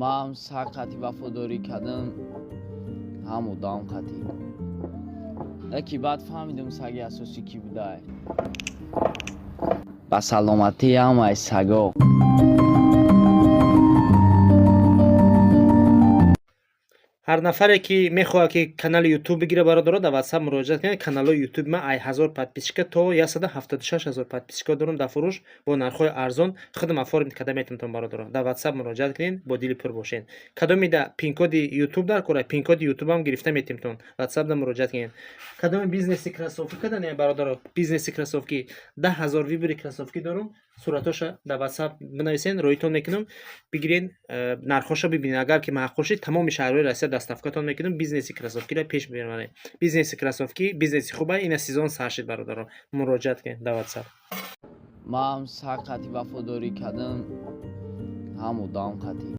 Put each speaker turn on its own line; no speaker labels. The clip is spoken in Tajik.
Ман ҳам саг қатӣ вафодорӣ кардам, ҳам одам қатӣ. Яки баъд фаҳмидам, саги асосӣ кӣ будай. Ба саломатии ҳамаи саго.
Ҳар нафаре, ки мехоҳад, ки канали Ютуб бигира, бародаро, дар WhatsApp муроҷиат кунед. Каналҳои Ютуби ман ай 1000 подписчика то 176 000 подписчика дорам, дар фурӯш бо нархҳои арзон. Худам оформить карда метавонам, бародаро. Дар WhatsApp муроҷиат кунед, бо дили пур бошед. Кадомида пинкоди Ютуб дар кора, пинкоди Ютубам гирифта метавонтон. WhatsApp да муроҷиат кунед. Кадоми бизнеси кроссовки кадане, бародаро, бизнеси кроссовки, 10 000 выбори кроссовки дорам. Суратоша дар WhatsApp бинависен, роитон мекунам, бигирен, нархҳоша бибинед. Агар ки маъқул шид, тамоми шаҳрҳои Россия доставкатон мекунам. Бизнеси кроссовкиро пеш мебарем. Бизнеси кроссовки бизнеси хуба. Ина сезон сар шид, бародаро, муроҷиат кунед дар WhatsApp.
Ман ҳам саг қатӣ вафодорӣ кардам, ҳам одам қатӣ.